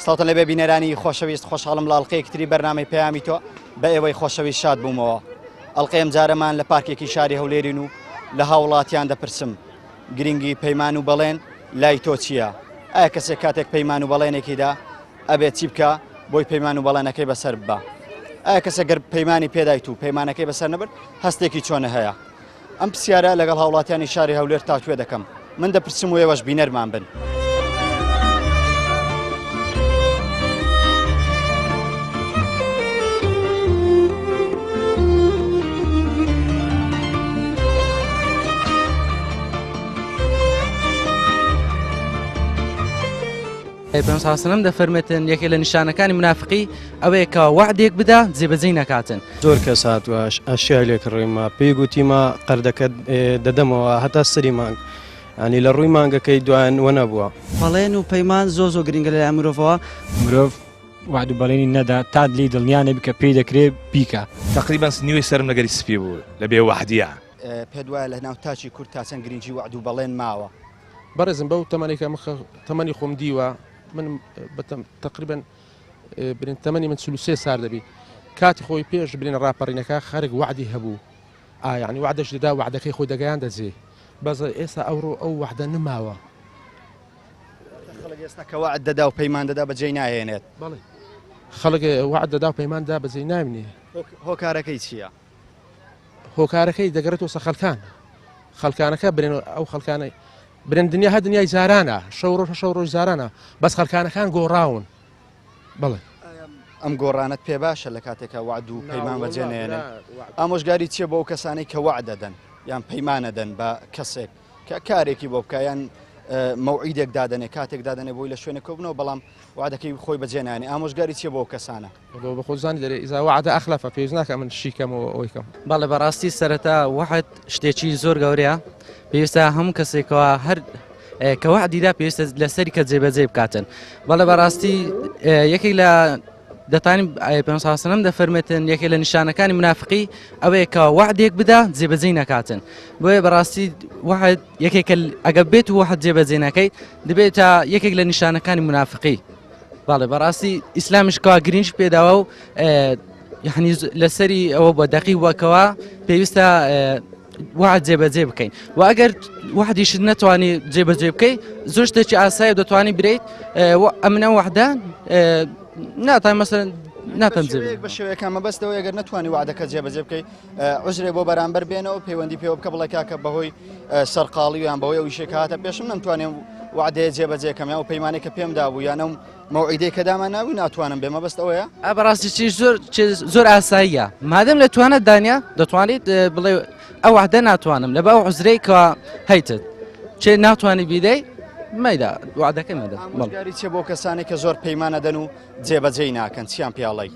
سڵاوتان لێبێ بینەرانی خۆشەویست خۆشحاڵم لە ئەڵلقەیەکی تری بەرنامەی پەیامی تۆ بە ئێوەی خۆشەویست شاد بوومەوە ئەڵلقەی ئەمجارەمان لە پارکێکی شاری هەولێرین و لە هاوڵاتیان دەپرسم گرنگی پەیمان و بەڵێن لای تۆ چییە؟ ئایا کەسێک کاتێک پەیمان و بەڵێنێکیدا ئەبێت چی بکە بۆی پەیمان و بەڵێنەکەی بەسەر ببا؟ ئایا کەسێک گەر پەیمانی پێدایت و پەیمانەکەی بەسەر نەبرد هەستێکی چۆنە هەیە؟ ئەم پرسیارە لەگەڵ هاوڵاتیانی شاری هەولێر تاوتوێ دەکەم من دەپرسم و ئێوەش بینەرمان بن. پێغەمبەر صلی الله علیه و سلم دەفەرمێتن یەکێ لە نیشانەکانی منافقی ئەوەیە کە وەعدێک بدا جێبەجێی نەکاتن. زۆر کەس هاتووە ئەشیای لێ کڕیومە پێی گوتیمە قەردەکەت دەدەمەوە هەتا سەری مانگ ینی لە ڕووی مانگەکەی دوایان وە نەبووە. بەڵێن و پەیمان زۆر زۆر گرنگە لەلای مرۆڤەوە. مرۆڤ وەعد و بەڵێنی نەدا تا لێی دڵنیا نەبی کە پێی دەکرێ بیکا. تەقریبەن نیوەی سەرم لەگەری سپی بوو لە بێ وەعدیا. پێت وایە لە ناو تاکی کورد تا چەند گرنگی وەعد و بەڵێن ماوە؟ بەڕێزم بەو تەمەنەی کە تەمەنی خۆم دیوە من تقریبا برین تەمەنی من 43 سار دەبی کاتی خۆی پێش برین ڕاپەڕینەکە خەرک وعدی هەبوو ئایانی وعدەش دەدا وعدەکەی خۆی دەگەیان دەجێ بەس ئێستا ئەوڕۆ ئەو وعدە نماوە خەڵک ئێستا کە وعد دەدا و پەیمان دەدا بەجێی ناهێنێت بەڵێ خەڵک وعد دەدا و پەیمان دا بەجێی نامینێ هۆکارەکەی چییە؟ هۆکارەکەی دەگەڕێتەوە سەر خەڵکان خەڵکانەکە برێن ئەو خەڵکانەی برێن دنیا هە دنیای جارانە شەو ڕۆژ شەو ڕۆژ جارانە بەس خەڵکانەکان گۆڕاون بەڵێ ئەم گۆڕانت پێ باشە لە کاتێکە وعد و پەیمان بەجێ نێنن ئامۆژگاری چییە بۆ ئەو کەسانەی کە وعد دەدەن یان پەیمانەدەن بە کەسێک کە کارێکی بۆ بکە یان مەوعیدێک دادەنێ کاتێک دادەنێ بۆی لە شوێنێک کۆبنەوە بەڵام وعدەکەی خۆی بەجێ نانێ ئامۆژگاری چییە بۆ ئەو کەسانە؟ بۆ بە خۆت زانی دەرێ ئیزا وعدە ئەخلەفە پێویست ناکە من شیکەمەوە ئەوەی کەم. بەڵێ بەڕاستی سەرەتا وەعد شتێکی زۆر گەورەیە پێویستە هەموو کەسێکەوە هەر کە وەعدی دا پێویستە لەسەری کە جێبەجێ بکاتن بەڵێ بەڕاستی یەکێک لە دەتانی پێ ساسنم دەفەرمێتن یەکێ لە نیشانەکانی منافقی ئەوەیە کە وەعدێک بدا جێبەجێی نەکاتن بۆیە بەڕاستی وەعد یەکێکە ئەگە بێت و وەعد جێبەجێ نەکەی دەبێتە یەکێک لە نیشانەکانی منافقی بەڵێ بەڕاستی ئیسلامیش کەوا گرنج پێداوە و یعنی لەسەری ئەوە بە دەقی وەکەوە پێویستە وعد جێبەجێ بکەین و ئەگەر وحدیشت نەتوانی جێبەجێ بکەی زۆر شتێکی ئاسایی دەتوانی برێیت ئەمنە وحدە ناتان مەسەن ناتەم جێ بە شێوەیەکە مەبەستەوە ئەگەر نەتوانی وعدەکە جێبەجێ بکەی عوزرێ بۆ بەرامبەر بێنەوە پەیوەندی پێوە بکە بڵێ کاکە بەهۆی سەرقاڵی یان بەهۆی ئەو ئیشێک هاتە پێشم نەمتوانێ وعدەیە جێبەجێ کەم یان ئەو پەیمانەی کە پێم دابوو یان ئەو مەوعیدەی کە دامان ناوی ناتوانم بێ مەبەست ئەوەیە ئا بەڕاستی چی زۆر زۆر ئاساییە مادەم لە توانە دانیا دەتوانیت بڵێ ئەو وعدە ناتوانم لە بە ئەو عوزرەی کە هەیتت چێ ناتوانانی بیدەی مەیدا وعدەکە مەدە ئامۆژگاری چیە بۆ کەسانێک کە زۆر پەیمانە دەن و جێبەجێی ناکەن چیان پێڵی؟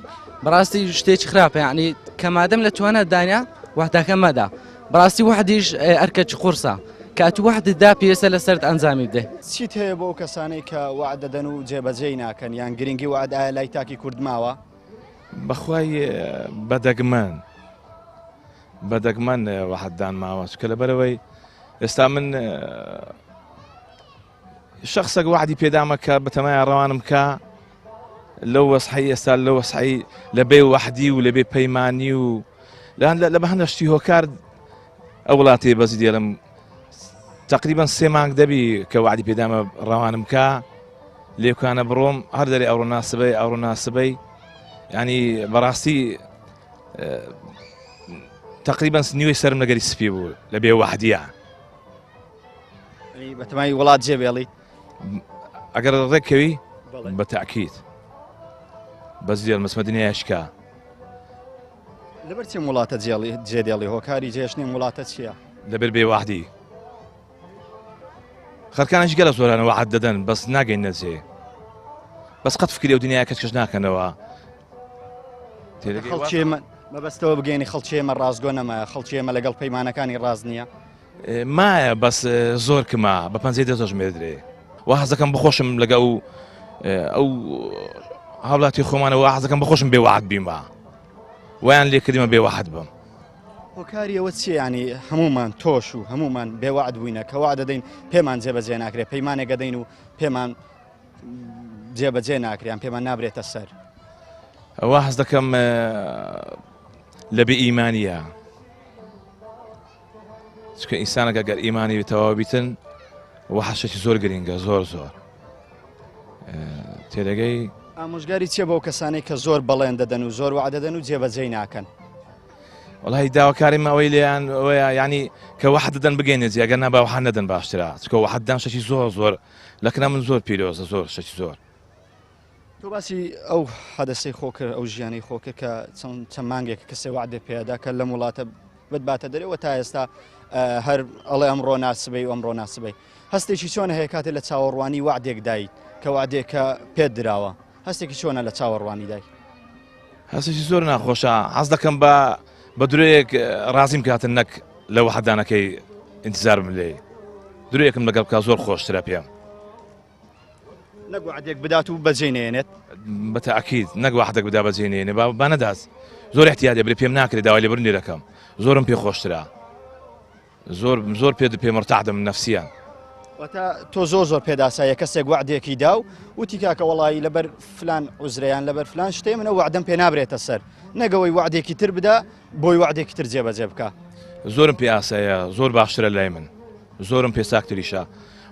بەڕاستی شتێکی خراپە یعنی کە مادەم لە توانە دانیا وحدەکە مەدە بەڕاستی وحدیش ئەرکەکی قورسە کە ئەتو وحدت دا پێویستە لەسەرت ئەنجامی بدەی. چیت هەیە بۆ ئەو کەسانەی کە وەعد دەدەن و جێبەجێی ناکەن یان گرنگی وەعد ئایا لای تاکی کورد ماوە؟ بەخوای بەدەگمەن بەدەگمەن وەعددان ماوە چکە لەبەرەوەی ئێستا من شەخسەک وەعدی پێدامە کە بەتەمایە ڕەوانم کا لەو وەسحی ئێستا لە وەسحی لە بێ وەحدی و لە بێ پەیمانی و لە بە هەندە شتی هۆکار ئەو وڵاتی بەزی دێڵم تقریبا سێ مانگ دەبی کە وعدی پێدامە ڕەوانم کا لێکانە بڕۆم هەر دەرێ ئەوڕۆ ناسبەی ئەوڕۆ ناسبەی ینی بەڕاستی تقریبا نیوەی سرم لەگەری سپی بوو لە بێ وەحدیە بەتەمای وڵات جێ بێڵی ئەگەر ڕێککەوی بە تاکیت بەس دێڵ مەسمە دنیاشکە لەبەر چیم وڵاتە جێڵی جێدێڵی هۆکاری جێشنی وڵاتە چییە؟ لەبەر بێ وەعدی خەرکانش گەلە زۆرانە وەعد دەدەن بەس ناگەین نەجێ بەس قەت فکری و دنیا کەس کەش ناکەنەوە خەڵکی مەبەستەوە بگەێنی خەڵکی ئێمە ڕاستگۆ نەمایە خەڵکی ئێمە لەگەڵ پەیمانەکانی ڕاست نییە مایە بەس زۆر کما بە پەنجەی دەست دەژمێردرێ. وا حەزەکەم بخۆشم لەگە ئەو ئەو هاوڵاتی خۆمانە وا حەزەکەم بخۆشم بێ وعد بیمە وایان لێ کردیمە بێ وعد بم. هۆکاری ئەوە چییە یانی هەموومان تۆش و هەموومان بێ وعد بووینە کە وعد دەدەین پێمان جێبەجێ ناکرێت پەیمانێک دەدەین و پێمان جێبەجێ ناکرێن پێمان نابرێتە سەر. وا حەز دەکەم لە بێ ئیمانیە چکە ئینسانەکە گەر ئیمانی تەواو بیتن وەحشێکی زۆر گرنگە زۆر زۆر تێدەگەی. ئامۆژگاری چیە بەو کەسانەی کە زۆر بەڵێن دەدەن و زۆر وەعدە دەدەن و جێبەجێی ناکەن؟ وەڵی داواکاریم ئەوەی لێیان ئەوەیە ینی کە وەحد دەدەن بگەینە جێ ئەگەر نا با وەحد نەدەن باشترە چکە وەحددان شتێکی زۆر زۆر لەکنە من زۆر پیرۆزە زۆر شتێکی زۆر. تۆ باسی ئەو حەدەسەی خۆ کرد ئەو ژیانەی خۆ کرد کە چەند چەند مانگێک کەسێ وعدێ پێدا کە لەم وڵاتە بتباتە دەرەوە تا ئێستا هەر ئەڵێ ئەمڕۆ ناسبەی و ئەمڕۆ ناسبەی هەستێکی چۆن هەیە کاتێ لە چاوەڕوانی وعدێک دایت کە وعدێکە پێت دراوە هەستێکی چۆنە لە چاوەڕوانی دای؟ هەستێکی زۆر ناخۆشە حەز دەکەم بە بە درۆیەک ڕازیم کاتن نەک لە وەحدانەکەی ئینتزارم لێ درۆیەکم لەگەڵ بکە زۆر خۆشترە پێم. نەک وەعدێک بدات و بەجێی نەیەنێت؟ بە تەئکید نەک وەعدێک بدا بەجێی نەیەنێ با با نەدات زۆر احتیاجە برێ پێم ناکرێ داوای لێبوردن لێ دەکەم زۆرم پێ خۆشترە زۆر زۆر پێ پێ مرتاح دەم نەفسیان. واتە تۆ زۆر زۆر پێداسایە کەسێک وەعدێکی دا و وتی کاکە وەڵایی لەبەر فلان عوزرەیان لەبەر فلان شتێ منە وەعدەم پێ نابرێتە سەر نەگەوەی وەعدێکی تر بدا بۆی وەعدێکی تر جێبەجێ بکا. زۆرم پێ ئاسایە زۆر باشترە لای من زۆرم پێ چاکتریشە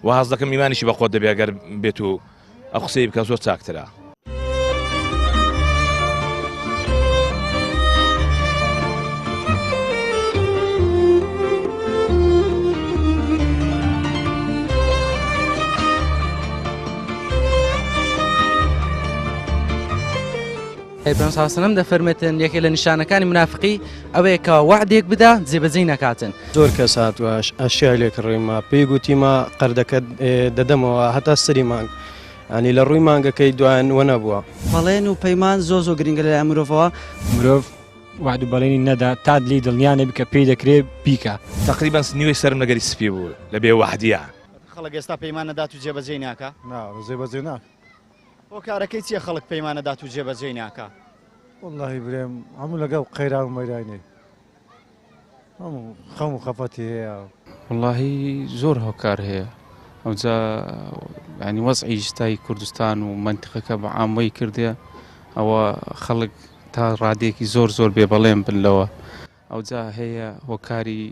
وە هەست دەکەم ئیمانیشی بە قوت دەبێ گەر بێت و ئەو قسەی بکە زۆر چاکترە. پێغەمبەر صلی اللە علیه و سلم دەفەرمێتن یەکێ لە نیشانەکانی منافقی ئەوەیە کە وەعدێک بدا جێبەجێی نەکاتن. زۆر کەس هاتووە ئەشیای لێ کڕیومە پێی گوتیمە قەردەکەت دەدەمەوە هەتا سەری مانگ ینی لە ڕووی مانگەکەی دوایان وە نەبووە. بەڵێن و پەیمان زۆر زۆر گرنگە لەلای مرۆڤەوە. مرۆڤ وەعد و بەڵێنی نەدا تا لێی دڵنیا نەبی کە پێی دەکرێ بیکا. تەقریبەن نیوەی سەرم لەگەری سپی بوو لە بێ وەعدیە. خەڵک ئێستا پەیمان نەدات و جێبەجێی ناکا؟ نا جێبەجێ ناکا. هۆکارەکەی چیە خەڵک پەیمان ئەدات و جێبەجێی ناکا؟ وەڵاهی برێم هەموو لەگەڵ قەیران و مەیرانێ هەموو خەم و خەفەتی هەیە. وەڵاهی زۆر هۆکار هەیە ئەوجا ینی وەزعی ئیستای کوردستان و مەنتیقەکە بە عام وەی کردێ ئەوە خەڵک تا ڕادەیەکی زۆر زۆر بێبەڵێن بن لەوە ئەوجا هەیە هۆکاری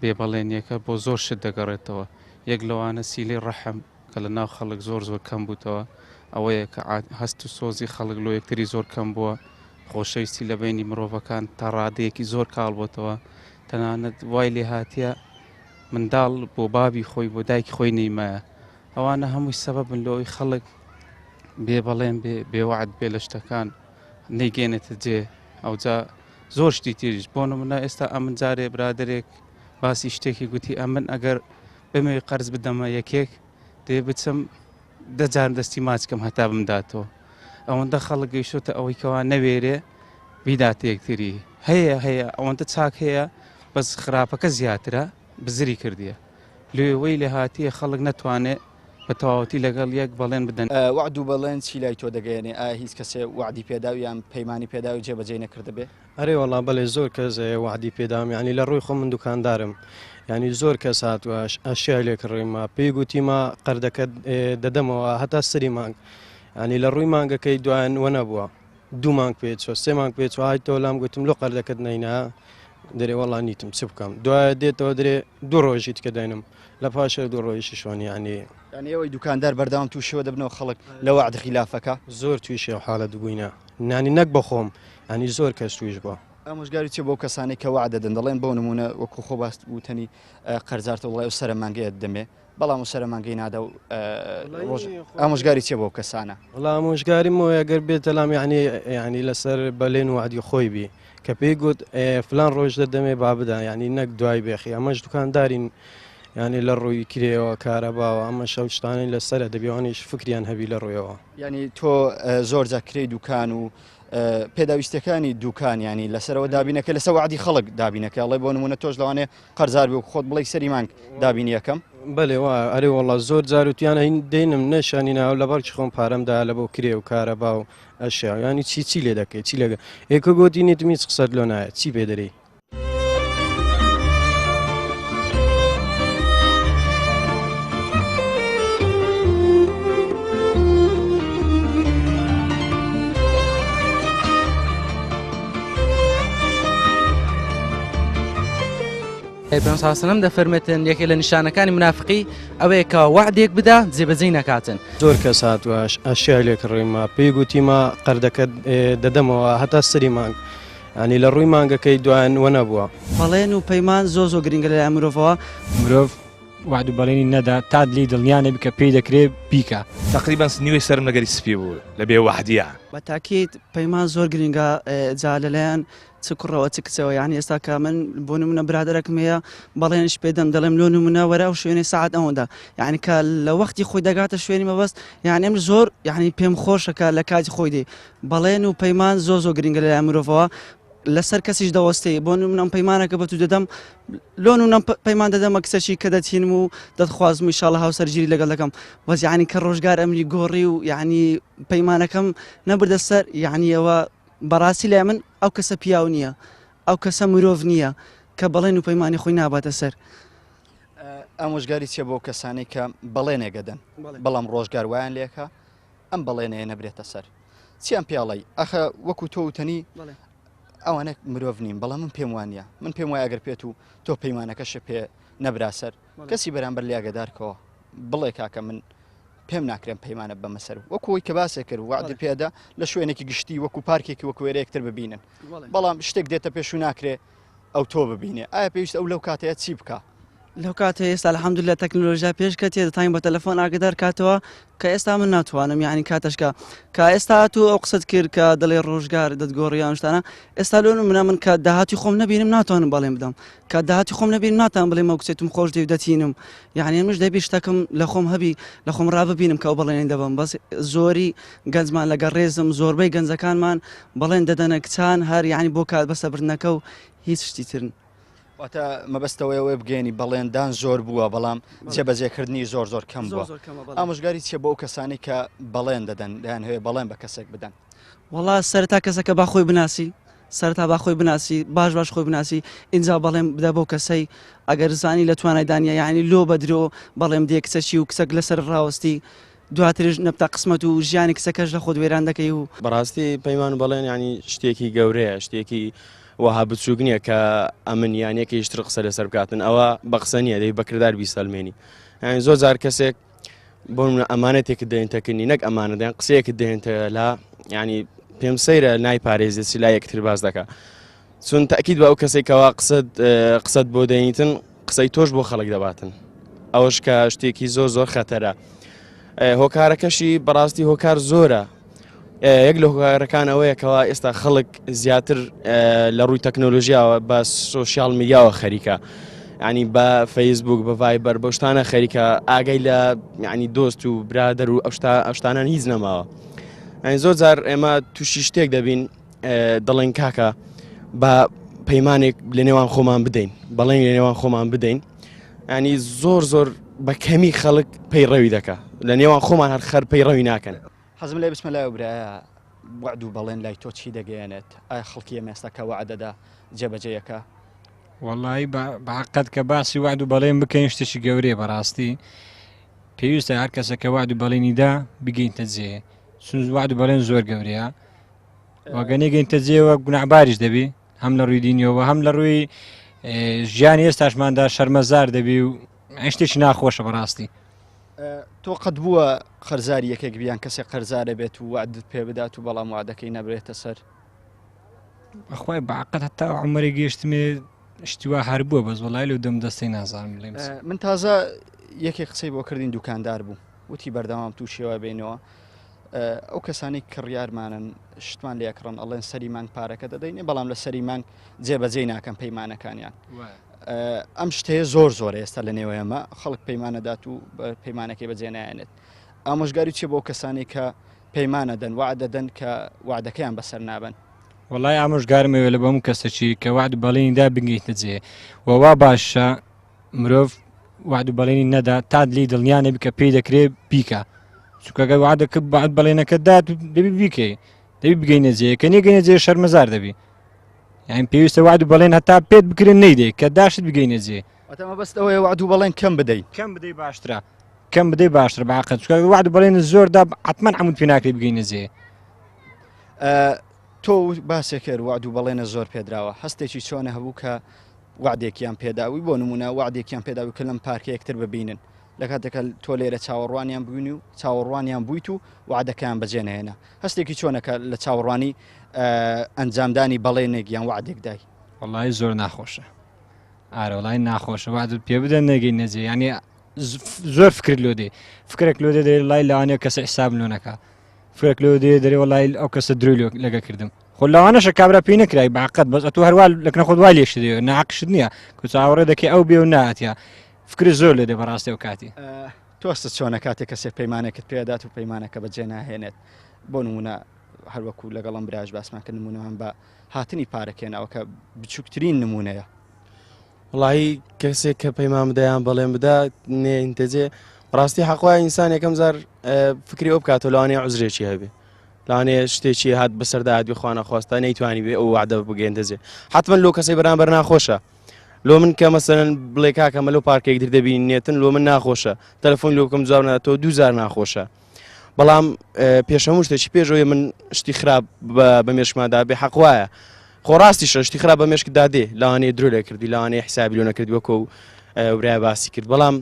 بێبەڵێنیەکە بۆ زۆر شت دەگەڕێتەوە یەک لەوانە سیلەی ڕەحم کە لە ناو خەڵک زۆر زۆر کەم بووتەوە ئەوەیە کە هەست و سۆزی خەڵک لۆ یەکتری زۆر کەم بووە، خۆشەویستی لە بەینی مرۆڤەکان تا ڕادەیەکی زۆر کاڵ بۆتەوە، تەنانەت وای لێ هاتیە منداڵ بۆ بابی خۆی بۆ دایکی خۆی نەیمایە. ئەوانە هەمووی سەبەبن لۆ ئەوەی خەڵک بێ بەڵێن بێ، بێ وەعد بێ لە شتەکان نەیگەێنێتە جێ. ئەوجا زۆر شتی تریش بۆ نمونە ئێستا ئەمن جارێ برادەرێک باسی شتێکی گوتی ئەمن ئەگەر بمەوێ قەرز بدەمە یەکێک دەبێ بچم دە جار دەستی ماچ کەم هەتا بمداتەوە ئەوەندە خەڵک گەیشتۆتە ئەوەی کەوا نەوێرێ بیداتە یەکتری هەیە هەیە ئەوەندە چاک هەیە بەس خراپەکە زیاترە بزری کردیە لێوەی لێ هاتیە خەڵک نەتوانێ بە تەواوەتی لەگەڵ یەک بەڵێن بدەن. وەعد و بەڵێن چی لای تۆ دەگەیەنێ؟ ئایا هیچ کەسێ وەعدی پێداوی یان پەیمانی پێداوی جێبەجێی نەکردبێ؟ ئەرێ وەڵا بەلێ زۆر کەس وەعدی پێدام یانی لە ڕووی خۆم من دوکاندارم یانی زۆر کەس هاتووە ئەشیای لێ کڕیومە پێی گوتیمە قەردەکەت دەدەمەوە هەتا سەری مانگ یانی لە ڕووی مانگەکەی دوایان وە نەبووە دوو مانگ پێچوە سێ مانگ پێچوە هایتەوە لام گوتم لۆ قەردەکەت نەینا دەرێ وەڵا نیتم چ بکەم دوایە دێتەوە درێ دوو ڕۆژی تکە دەینم لە پاشە دوو ڕۆژی شۆن یانی یانی ئێوەی دوکاندار بەردەوام تووشەوە دەبنەوە خەڵک لە وەعد خیلافەکە زۆر تووشی ئەو حالەت بووینە نانی نەک بەخۆم ینی زۆر کەس تویش بووە. ئامۆژگاری چیە بۆ کەسانەی کە وەعد دەدەن دەڵێن بۆ نمونە وەکو خۆ باست وتەنی قەرزارتە وڵای ئەو سەرە مانگەیە دەمێ بەڵام و سەرە مانگەی نادا و ڕۆژ ئامۆژگاری چیە بۆ کەسانە؟ وەڵا ئامۆژگاریم ئەوەیە گەر بێتە لام یعنی یعنی لەسەر بەلێن و وەعدی خۆی بی کە پێی گوت فلان ڕۆژ دەدەمێ با بدا یعنی نەک دوای بێخی ئەمەش دوکاندارین یعنی لە ڕووی کرێوە کارەباوە ئەمە شەو شتانەی لەسەرە دەبی ئەوانیش فکریان هەبی لە ڕوویەوە. یعنی تۆ زۆر جار کرێی دوکان و پێداویستەکانی دوکان ینی لەسەرەوە دابینەکە لەسەر وعدی خەڵک دابینەکە ئەڵێ بۆ نمونە تۆش لەوانێ قەرزار بێ و خۆت بڵێ سەری مانگ دابینیەکەم. بەلێ وا ئەرێ وەڵا زۆر جار وتیانە هین دێنم نەشانی ناو لە بەڵکی خۆم پارەم دا لە بۆ کرێ و کارەبا و ئەشیا یانی چی چی لێ دەکەی چی لەگە ئێکە گۆتی نیتم هیچ قسەت لۆ نایە چی پێ دەرێی. پێغەمبەر صلی اللە علیە وسلم دەفەرمێتن یەکێ لە نیشانەکانی منافقی ئەوەیە کە وەعدێک بدا جێبەجێی نەکاتن. زۆر کەس هاتووە ئەشیای لێ کڕیمە پێی گوتیمە قەردەکەت دەدەمەوە هەتا سەری مانگ یانی لە ڕووی مانگەکەی دوایان وە نەبووە. بەڵێن و پەیمان زۆر زۆر گرنگە لەلایەن مرۆڤەوە. مرۆڤ وەعد و بەڵێنی نەدا تا لێی دڵنیا نەبی کە پێی دەکرێ بیکا. تەقریبەن نیوەی سەرم لەگەری سپی بوو لە بێ وەعدیا. بە تاکید پەیمان زۆر گرنگە جا لەلایەن چ کوڕەوە چ کچەوە یانی ئێستا کە من بۆ نمونە برادەرەکم هەیە بەڵێنیش پێدەم دەڵێم لۆ نمونە وەرە ئەو شوێنەی سەعات ئەوەندە یعنی کە لە وەختی خۆی دەگاتە شوێنی مەبەست یعنی ئەم زۆر یعنی پێم خۆشە کە لە کاتی خۆی دێ بەڵێن و پەیمان زۆر زۆر گرنگە لەلای مرۆڤەوە لەسەر کەسیش دەوەستێ بۆ نمونە ئەم پەیمانەکە بە تو دەدەم لۆ نمونە پەیمان دەدەمە کچەکی کە دەتینم و دەتخوازم و ئیشاڵڵا هاوسەرگیری لەگەڵ دەکەم بەس یعنی کە ڕۆژگار ئەمری گۆڕی و یعنی پەیمانەکەم نەبردە سەر یعنی ئەوە بەڕاستی لای من ئەو کەسە پیاو نییە، ئەو کەسە مرۆڤ نییە کە بەڵێن و پەیمانی خۆی ناباتە سەر. ئامۆژگاری چیە بۆ کەسانەی کە بەڵێنێک ئەدەن بەڵام ڕۆژگار وایان لێکا ئەم بەڵێنەیە نەبرێتە سەر؟ چیان پێڵی ئەخە وەکو تۆ وتەنی ئەوانە مرۆڤ نین، بەڵام من پێم وانە، من پێم وایە ئەگەر پێت و تۆ پەیمانەکەشە پێ نەبرا سەر کەسی بەرامبەر لێ ئاگادارکەوە بڵێ کاکە من پێم ناکرێن پەیمانە بەمە سەر وەکو ئەوی کە باسێ کرد وعدی پێدا لە شوێنێکی گشتی وەکو پارکێکی وەکو وێرە یەکتر ببینن بەڵام شتێک دێتە پێش و ناکرێ ئەو تۆ ببینێ ئایا پێویست ئەو لەو کاتەیە چی بکە؟ لەو کاتە ئێستا الحمدلله تەکنۆلۆژیا پێش کەتێ دەتوانین بە تەلەفۆن ئاگدار کاتەوە کە ئێستا من ناتوانم یعنی کاتەشکە کە ئێستا تو ئەو قسەت کرد کە دەڵێ ڕۆژگار دەتگۆڕی یان شتانە ئێستا لۆ منە من کە داهاتی خۆم نەبینم ناتوانم بەڵێن بدەم کە داهاتی خۆم نەبینم ناتوانم بڵێم ئەو کچێتم خۆش دێ و دەتینم یعنی منش دەبی شتەکەم لە خۆم هەبی لە خۆم ڕاببینم کە ئەو بەڵێنی دەبم بەس زۆری گەنجمان لەگەڵ ڕێزم زۆربەی گەنجەکانمان بەڵێن دەدەنە کچان هەر یعنی بۆ کات بەسەبردنەکە و هیچ شتی ترن. واتە مەبەستەوەی ئەوەیە بگەیەنی بەڵێندان زۆر بووە بەڵام جێبەجێکردنی زۆر زۆر کەم بووە. ئامۆژگاری چیە بۆ ئەو کەسانەی کە بەڵێن دەدەن دەیانهەوێ بەڵێن بە کەسێک بدەن؟ وەڵا سەرەتا کەسەکە با خۆی بناسی سەرەتا با خۆی بناسی باش باش خۆی بناسی ئینجا بەڵێن بدە بەو کەسەی ئەگەر زانی لە توانای دانیە یعنی لۆ بە درۆ بەڵێن بدێ کچەکی و کچەک لەسەر ڕاوەستی دواترش نەبتە قسمەت و ژیانی کچەکەش لە خۆت وێران دەکەی و. بەڕاستی پەیمان و بەڵێن یانی شتێکی گەورەیە شتێکی وەها بچووک نییە کە ئەمن یان یەکێکیش تر قسە لەسەر بکاتن ئەوە بە قسە نییە دەبی بە کردار بیسەلمێنی یانی زۆر جار کەسێک بۆ نمونە ئەمانەتێکت دەێنتە کنی نەک ئەمانەت یان قسەیەکت دەێنتە لا ینی پێم سەیرە نایپارێزێت چ لا یەکتر باس دەکا چون تاکیید بە ئەو کەسێک کەوا قسەت قسەت بۆ دەینیتن قسەی تۆش بۆ خەڵک دەباتن ئەوەش کە شتێکی زۆر زۆر خەتەرە هۆکارەکەشی بەڕاستی هۆکار زۆرە یەک لە هۆکارەکان ئەوەیە کەوا ئێستا خەڵک زیاتر لە ڕووی تەکنۆلۆژیاوە بە سۆشیال میدیاوە خەریکە ینی بە فەیسبوک بە ڤایبەر بە شتانە خەریکە ئاگای لە ینی دۆست و برادەر و ئەشتا ئەشتانان هیچ نەماوە ئەین زۆر جار ئێمە تووشی شتێک دەبین دەڵێن کاکە بە پەیمانێک لە نێوان خۆمان بدەین بەڵێن لە نێوان خۆمان بدەین ینی زۆر زۆر بە کەمی خەڵک پەیڕەوی دەکا لە نێوان خۆمان هەر خەر پەیڕەوی ناکەن. حەزم لێ بچمە لای ئەو برایە وەعد و بەڵێن لای تۆ چی دەگەیەنێت؟ ئایا خەڵکی ئێمە ئێستا کە وەعد دەدا جێبەجێی ئەکا؟ وەڵایی بە حەقەت کە باسی وەعد و بەڵێن بکەین شتێکی گەورەیە بەڕاستی پێویستە هەر کەسە کە وەعد و بەڵێنی دا بگەینتە جێ چون وەعد و بەڵێن زۆر گەورەیە وەگە نەگەینتە جێوە گوناحباریش دەبی هەم لە ڕووی دینیەوە هەم لە ڕووی ژیانی ئێستاشماندا شەرمەزار دەبی و شتێکی ناخۆشە بەڕاستی. تۆ قەت بووە قەرزاری یەکێک بیان کەسێک قەرزارە بێت و وعدت پێ بدات و بەڵام وعدەکەی نەبرێتە سەر؟ بەخوای بەعقد هەتا عمرێ گەشتمێ شتی وا هەر بووە بەس وەڵای لەو دەم دەستەی نازانم بڵێم من تازە یەکێک قسەی بۆ کردین دوکاندار بوو وتی بەردەوام تووشیەوە بینەوە ئەو کەسانی کڕیارمانن شتمان لێکڕن ئەڵێن سەری مانگ پارەکە دەدەینێ بەڵام لە سەری مانگ جێبەجێی ناکەن پەیمانەکانیان ئەم شتەیە زۆر زۆر ئێستا لە نێوە ئێمە خەڵک پەیمانەدات و پەیمانەکەی بەجێنایێنێت ئامۆژگاری چیە بۆ کەسانی کە پەیمانە دەن وعد دەدەن کە وعدەکەیان بەسەر نابن وڵای ئامۆژگارم ئەوێ لە بەم کەسەچی کە وعد بەڵێنی دا بگەیتە جێ و وا باشە مرۆڤ وعد و بەڵێنی نەدا تا لێی دڵنیا نەبی کە پێی دەکرێ بیکە چونکە گەر وعدەکە وعد بەڵێنەکە دات دەبی بیکەی دەبی بگەینە جێ کە نێگەینە جێ شەرمەزار دەبی یان پێویستە وعد و بەڵێن هەتا پێت بکرێن نەیدەی کە داشت بگەینە جێ. واتە مەبەست ئەوەیە وعد و بەڵێن کەم بدەی. کەم بدەی باشترە کەم بدەی باشترە بە عەقل چونکە وعد و بەڵێن زۆر دا حتمما عەمود پێ ناکرێ بگەینە جێ. تۆ باسێ کرد وعد و بەڵێنە زۆر پێدراوە هەستێکی چۆنە هەبوو کە وەعدێکیان پێداوی بۆ نمونە وەعدێکیان پێداوی کە لەم پارکە یەکتر ببینن لە کاتێکە تۆ لێرە چاوەڕوانیان بووین و چاوەڕوانیان بوویت و وعدەکەیان بەجێ نەهێنا هەستێکی چۆنە کە لە چاوەڕوانی ئەنجامدانی بەڵێنێک یان وعدێکدای؟ وەڵی زۆر ناخۆشە ئارە وڵی ناخۆشە وعدت پێ بدەن نەگەی نەجێ یعنی زۆر فکر لۆ دێ فکرێک لۆ دێ دەێ لای لەوانەیە کەسە حساب لۆ نەکا فرێک لۆ دێ دەرێ وەڵای ئەو کەسە درۆی لۆ لەگە کردم خۆ لەوانەشە کابرا پێی نەکرای باقەت بەس ئەتوو هەروە لەکنە خۆت وای لێشت دێ ناقشت نییە کو چاوەڕێ دەکەی ئەو بێ و ناتیا فکر زۆر لێ دێ بەڕاستی ئەو کاتی. تۆ هەستت چۆنە کاتێک کەسێک پەیمانێکت پێدات و پەیمانەکە بەجێ ناهێنێت بۆ نمونە هەروەکو لەگەڵم براش باسمان کرد نمونەمان بە هاتنی پارەکێنەوە کە بچووکترین نمونەیە. وڵی کەسێک کە پەیمان بدە یان بەڵێن بدا نێنتەجێ ڕاستی حەقوای ئینسان یەکەم جار فکری ئەو بکاتەوە لەوانەیە عوزرێکی هەبێ لەوانەیە شتێکی هات بەسەردا هات بێ خوا نەخواستە نەیتوانی بێ ئەو وعدە بگەێنتەجێ حتمما لۆ کەسەی بەرامبەر ناخۆشە لۆ من کە مەسەرەن بڵێ کاکە مە لەو پارکێک در دەبینێتن لۆ من ناخۆشە تەلەفۆن لۆ بکەم جواب ناتەوە دووجار ناخۆشە بەڵام پێش هەموو شتێکی پێشەوەی من شتی خراپ بە مێشکماندا بێ حەق وایە خۆ ڕاستیشە شتی خراپ بە مێشکدا دێ لەوانەیە درۆ لێ کردی لەوانەیە حسابی لۆ نەکردی وەکو ئەو برای باسی کرد بەڵام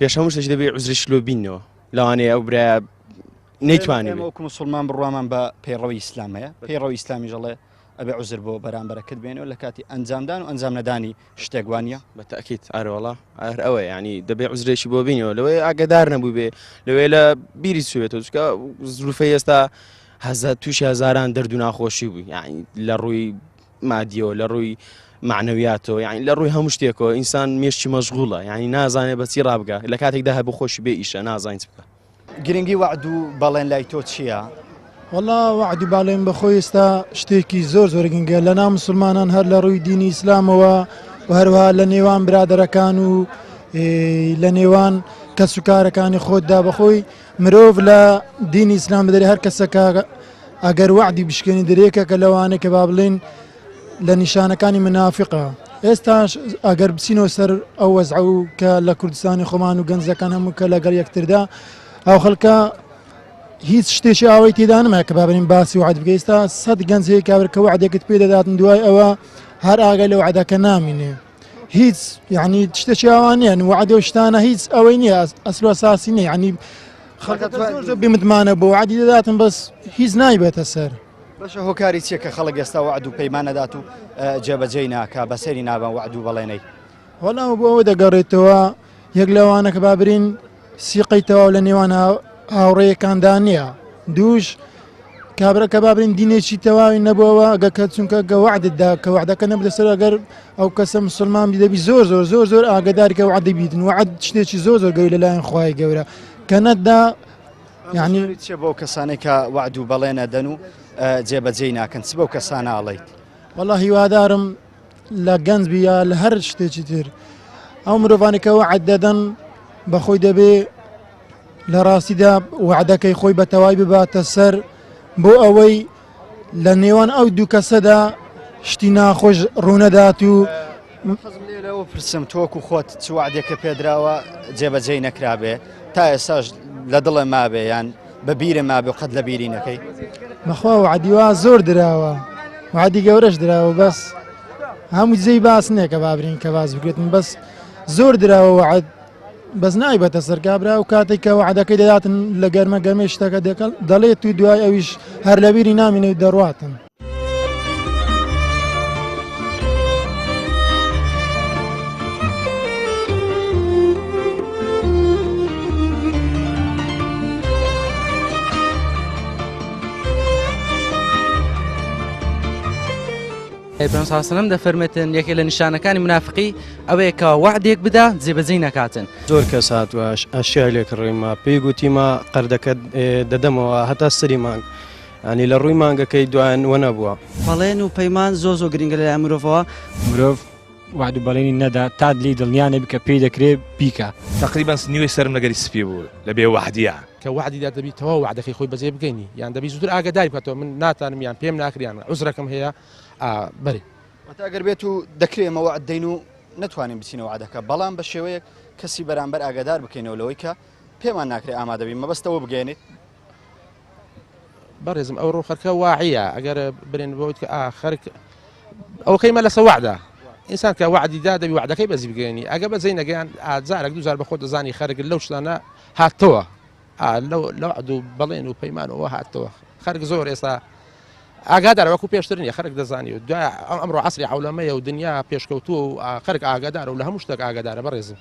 پێش هەموو شتێکی دەبێ عوزریش لۆ بینەوە لەوانەیە ئەو برای نەیتوانی ئێمە وەکو مسوڵمان بڕوامان بە پەیڕەوی ئیسلام هەیە پەیڕەوی ئیسلامیش ئەڵێ ئەبێ عوزر بۆ بەرامبەرەکەت بێنەوە لە کاتی ئەنجامدان و ئەنجام نەدانی شتێک وانە؟ بە تەئکید ئەرێ وەڵا هەر ئەوەیە یانی دەبێ عوزرێکی بۆ بینەوە لەوەی ئاگادار نەبوو بێ لەوەی لە بیری چوێتەوە چونکە زروفەی ئێستا هەزار تووشی هەزاران دەرد و ناخۆشی بوو یعنی لە ڕووی مادیەوە لە ڕووی معنەویاتەوە یعنی لە ڕووی هەموو شتێکەوە ئینسان مێشکی مەشغوڵە یعنی نازانێ بەچی ڕابگا لە کاتێکدا هەبوو خۆشی بێ ئیشە نازانین چ بکە. گرنگی وەعد و بەڵێن لای تۆ چییە؟ وەڵا وەعد و بەڵێن بەخۆی ئێستا شتێکی زۆر زۆر گرنگە لە ناو مسلمانان هەر لە ڕووی دینی ئیسلامەوە و هەروەها لە نێوان برادەرەکان و لە نێوان کەسوکارەکانی خۆتدا بەخۆی مرۆڤ لە دینی ئیسلام بدەێ هەر کەسەکە ئەگەر وەعدی بشکێنی درێکە کە لەوانەیە کە با بڵێن لە نیشانەکانی منافقە ئێستاش ئەگەر بچینەوە سەر ئەو وەزع و کە لە کوردستانی خۆمان و گەنجەکان هەموو کە لەگەڵ یەکتردا ئەو خەڵکە هیچ شتێکی ئاوای تێدا نەما کە بابرین باسی وعد بکە ئێستا سەد گەنج هەیە کابر کە وعدێکت پێ دەداتن دوای ئەوە هەر ئاگای لە وعدەکە نامینێ هیچ یعنی شتێکی ئاوا نییە وعدە و شتانە هیچ ئەوەی نییە ئەسل و ئەساسی نییە یعنی خەڵکەکە زۆر زۆر بێمتمانە بۆ وعدی دەداتن بەس هیچ نایبێتە سەر. باشە هۆکاری چیە کە خەڵک ئێستا وەعد و پەیمان ئەدات و جێبەجێی ناکا بەسەری نابەن وەعد و بەڵێنەی؟ وەڵا ئەوە بۆ ئەوە دەگەڕێتەوە یەک لەوانە کە با برین سیقەی تەواو لە نێوان هاوڕێیەکاندا نییە دووش کابرا کە با برین دینێکی تەواوی نەبووەوە ئەگە کە چونکە گە وەعدت دا کە وەعدەکە نەبوو لەسەر ئەگەر ئەو کەسە مسلمان بی دەبی زۆر زۆر زۆر زۆر ئاگداری کە وەعدی بیتن وەعد شتێکی زۆر زۆر گەورە لەلایەن خوای گەورە کە نەتدا یعنی چیە بەو کەسانەی کە وەعد و بەڵێن ئەدەن و جێبەجێی ناکەن چ بەو کەسانە ئەڵێیت؟ وەڵا هیوادارم لە گەنج بی یا لە هەر شتێکی تر ئەو مرۆڤانی کە وەعد دەدەن بەخۆی دەبێ لە ڕاستیدا وەعدەکەی خۆی بە تەوای بباتە سەر بۆ ئەوەی لە نێوان ئەو دوو کەسەدا شتی ناخۆش ڕوونەدات و حەزم لێ لەوە پرسم تۆکو خۆت چ وعدێکە پێدراوە جێبەجێی نەکرابێ تا ئێستاش لە دڵێ مابێ یان بە بیرە مابێ و قەت لە بیری نەکەی؟ بەخوا وعدی وا زۆر دراوە وعدی گەورەش دراوە بەس هەموو جێی باس نییە کە بابرین کە باس بکرێتن بەس زۆر دراوە وعد بەس نایبەتە سەر کابرا و کاتێک کە وعدەکەی دەداتن لە گەرمە گەرمەی شتەکە دەکەن دەڵێت و دوای ئەویش هەر لەبیری نامینێ و دەڕواتن. پێغەمبەر صلی اللە علیه و سلم دەفەرمێتن یەکێ لە نیشانەکانی منافقی ئەوەیە کە وەعدێک بدا جێبەجێی نەکاتن. زۆر کەس هاتووە ئەشیای لێ کڕیومە پێی گوتیمە قەردەکەت دەدەمەوە هەتا سەری مانگ یانی لە ڕووی مانگەکەی دوایان وە نەبووە. بەڵێن و پەیمان زۆر زۆر گرنگە لەلایەن مرۆڤەوە. مرۆڤ وعد و بەڵێنی نەدا تا لێی دڵنیا نەبی کە پێی دەکرێ بیکا. تەقریبەن نیوەی سەرم لەگەری سپی بوو لە بێ وەعدیا. کە وەعدی دا دەبی تەواو وەعدەکەی خۆی بەجێ بگەینی یان دەبی زووتر ئاگەداری بکاتەوە من ناتانم یان پێم ناکرێ یان عوزرەکەم هەیە ئا بەرێ. واتە ئەگەر بێت و دەکرێ ئێمە وەعد دەین و نەتوانین بچینە وەعدەکە بەڵام بە شێوەیەک کەسی بەرامبەر ئاگادار بکەینەوە لەوەی کە پێمان ناکرێ ئامادە بین مەبەست ئەوە بگەیەنیت؟ بەڕێزم ئەوڕۆ خەرکە واعیە ئەگەر برێن بۆیت کە ئا خەرک ئەوکەی مە لەسە وعدە ئینسان کە وعدی دا دەبی وعدەکەی بەزی بگەێنی ئەگە بەزەی نەگەیان ئازارێک دوزار بە خۆ دەزانی خەرک لەو شتانە هاتەوە لەو لەو عدو بەڵێن و پەیمانەوە هاتەوە خەرک زۆر ئێستا ئاگادارە وەکو پێشتر نیە خەرک دەزانی و دوای ئەمڕۆ عەسری عەولەمەیە و دنیا پێشکەوتووە و خەرک ئاگادارە و لە هەموو شتێک ئاگادارە بەڕێزم.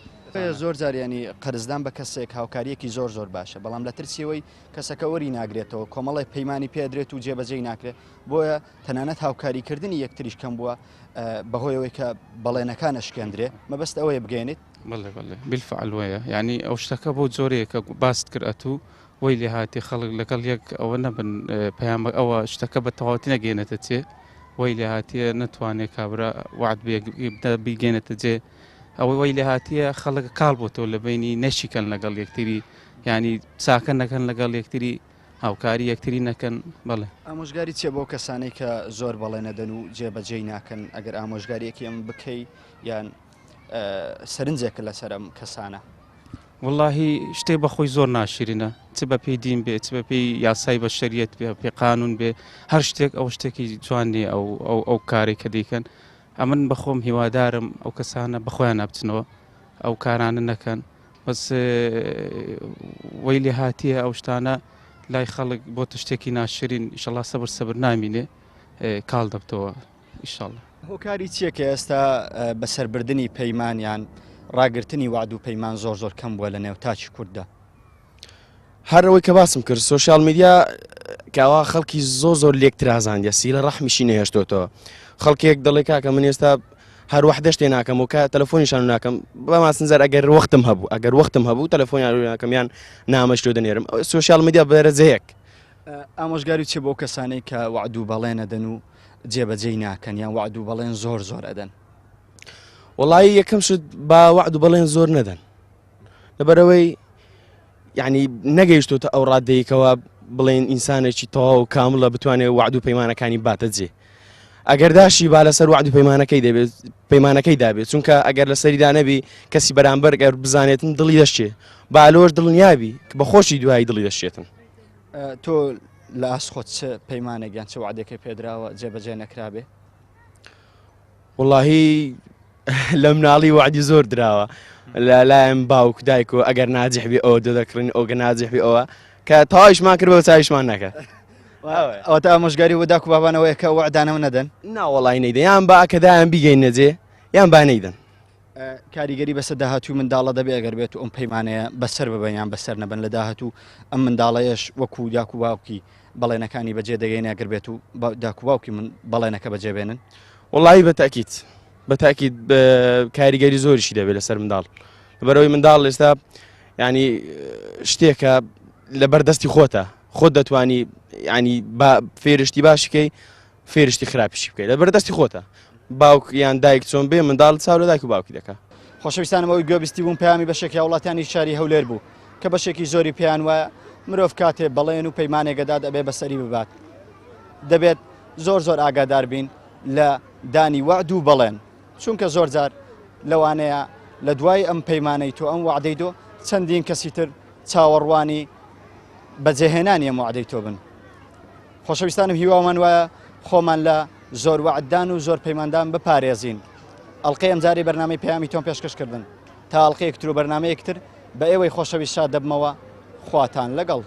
زۆر جار یانی قەرزدان بە کەسێک هاوکاریەکی زۆر زۆر باشە بەڵام لە ترسیەوەی کەسەکە وەری ناگرێتەوە کۆمەڵێک پەیمانی پێدرێت و جێبەجێی ناکرێت بۆیە تەنانەت هاوکاریکردنی یەکتریش کەم بووە بەهۆیەوەی کە بەڵێنەکان ئەشکێندرێ مەبەست ئەوەیە بگەێنیت. بەڵێ بەڵێ بالفعل وەیە یانی ئەو شتەکە بەو جۆرەیە کە باست کرد ئەتوو وەی لێهاتی خەڵک لەگەڵ یەک ئەوە نەبن پەیامە ئەوە شتەکە بە تەواوەتی نەگەێنێتە چێ وەی لێهاتیە نەتوانێ کابرا وعد بیگەێنێتە جێ ئەوەی وەی لێهاتیە خەڵک کاڵ بۆتەوە لە بینی نەشیکەن لەگەڵ یەکتری ینی چاکە نەکەن لەگەڵ یەکتری هاوکاری یەکتری نەکەن بەڵێ. ئامۆژگاری چیە بۆ کەسانەی کە زۆر بەڵێنە دەن و جێبەجێی ناکەن ئەگەر ئامۆژگاریەکی ئەم بکەی یان سەرنجێکە لەسەر ئەم کەسانە؟ وەڵاهی شتێک بە خۆی زۆر ناشرینە چ بە پێی دین بێ چ بە پێی یاسای بەشەریەت بێ پێ قانون بێ هەر شتێک ئەو شتێکی جوان نییە ئەو ئەو ئەو کارێک کە دەیکەن ئەمن بەخۆم هیوادارم ئەو کەسانە بەخۆیان نابچنەوە ئەو کارانە نەکەن بەس وەی لێ هاتیە ئەو شتانە لای خەڵک بۆ شتێکی ناشرین ئیشەڵا سەبر سەبر نامینێ کاڵ دەبتەوە ئیشەڵا. هۆکاری چییە کە ئێستا بەسەربردنی پەیمان یان ڕاگرتنی وەعد و پەیمان زۆر زۆر کەم بووە لە نێو تاکی کورددا؟ هەر ئەوەی کە باسم کرد سۆشیال میدیا کاوا خەڵکی زۆر زۆر لێک ترازاندە سیلە ڕەحمیشی نەهێشتۆتەوە خەڵکێک دەڵێ کاکە من ئێستا هەر وەحدە شتێ ناکەم و کە تەلەفۆنیشان ناکەم بە ماسنجەر ئەگەر وەختم هەبوو ئەگەر وەختم هەبوو تەلەفۆنیان ناکەم یان نامەش لۆ دەنێرم سۆشیال میدیا بەرەجەیەک ئامۆژگاری چیە بۆ کەسانەی کە وەعد و بەڵێن ئەدەن و جێبەجێی ناکەن یان وەعد و بەڵێن زۆر زۆر ئەدەن؟ وەڵایی یەکەم شت با وەعد و بەڵێن زۆر نەدەن لەبەرەوەی یعنی نەگەیشتوتە ئەو ڕادەیەکەوە بڵێن ئینسانێکی تەواو کامڵە بتوانێت وعد و پەیمانەکانی باتە جێ ئەگەر داشی با لەسەر وعد و پەیمانەکەی دەبێت پەیمانەکەی دابێت چونکە ئەگەر لەسەریدا نەبی کەسی بەرامبەر گەر بزانێتن دڵی دەشێ با لۆش دڵنیابی بە خۆشی دوایی دڵی دەشێتن تۆ لە ئاست خۆت چ پەیمانێک یان چ وعدێکە پێدراوە جێبەجێ نەکرابێ؟ وڵاهی لە مناڵی وعدی زۆر دراوە لە لایەن باوک دایک و ئەگەر ناجحبی ئەوە دەکڕین ئەوگە ناجحبی ئەوە کە تەواویشمان کرد بە چاویشمان نەکە ئەوە تا ئامۆژگاری و داک و بابانەوەیە کە وعدانەوە نەدەن ناوەڵی نەیدە یان با کەدایان بیگەین نەجێ یان با نەیدەن کاریگەری بەسەر داهاتووی منداڵە دەبێ ئەگەر بێت و ئەم پەیمانەیە بەسەر ببەن یان بەسەر نەبن لە داهاتوو ئەم منداڵەیەش وەکو داک و باوکی بەڵێنەکانی بەجێ دەگەینە ئەگەر بێت و داک و باوکی من بەڵێنەکە بەجێ بێنن. وەڵایی بە تاکیت بە تاکیت کاریگەری زۆریشی دەبێت لەسەر منداڵ لەبەرەوەی منداڵ ئێستا ینی شتێکە لە بەردەستی خۆتە خۆت دەتوانی ینی با فێرشتی باشکەی فێری شتی خراپیشی بکەی لەبەر دەستی خۆتە باوک یان دایک چۆن بێ منداڵ چاو لە دایک و باوکی دەکا. خۆشەویستانم ئەوەی گوێبیستی بووم پەیامی بەشێکی هاوڵاتیانی شاری هەولێر بوو کە بەشێکی زۆری پێیان وایە مرۆڤ کاتێ بەڵێن و پەیمانێک ئەدات ئەبێ بەسەری ببات دەبێت زۆر زۆر ئاگادار بین لە دانی وەعد و بەڵێن چونکە زۆر جار لەوانەیە لە دوای ئەم پەیمانەی تۆ ئەم وەعدەی تۆ چەندین کەسی تر چاوەڕوانی بەجێهێنانی ئەم وەعدەی تۆ بن. خۆشەویستانم هیوامان وایە خۆمان لە زۆر وەعددان و زۆر پەیماندان بپارێزین. ئەڵقەی ئەمجارەی بەرنامەی پەیامی تۆم پێشکەش کردن. تا ئەڵقەیەک تر و بەرنامەیەک تر بە ئێوەی خۆشەویست شاد دەبمەوە. خواتان لەگەڵ.